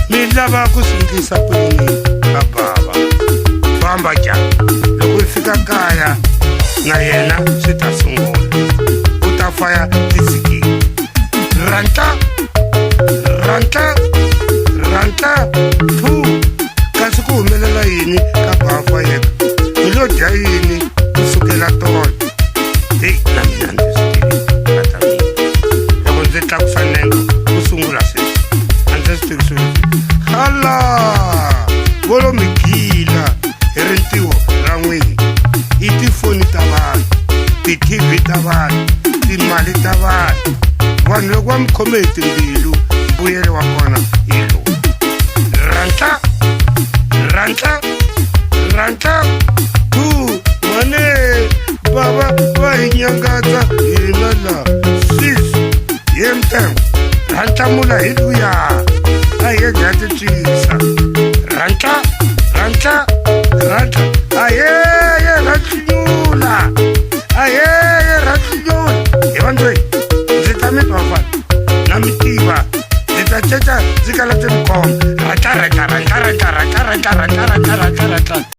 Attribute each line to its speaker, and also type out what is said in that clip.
Speaker 1: Mi lava ku swi endlisa ku yini ka bava? Famba ja, loko i fika kaya na yena swi ta sungula, u ta faya tisikini. Rantla, rantla, rantla, thu. Kasi ku humelela yini ka bava Fayeka? Hi lo dya yini ku sukela tolo? Heyi, na mina ndzi swi tivi tata mina. Loko ndzi tlakusa nenge ku sungula sweswi, a ndzi swi tivi swilo. Hala vo lo mi gila hi rintiho ra n'wina. I tifoni ta vanhu, ti-TV ta vanhu, timali ta vanhu. Vanhu loko va mi khome hi timbilu, mbuyelo wa kona hi lowu. Rantla, rantla, rantla, thu. Mane bava va hi nyangatsa hina la. Sis ye mtengo, rantlamula hi luya a hi ye ti tswisa. Rantla, rantla, rantla, aheye rantlinyula, aheye rantlinyula. Hi vandzweni, ndzi ta mi twa vafana na mi tiva, ndzi ta ceca ndzi kala ndzi mi khoma. Rantla, rantla, rantla, rantla, rantla, rantla, rantla, rantla, rantla, rantla.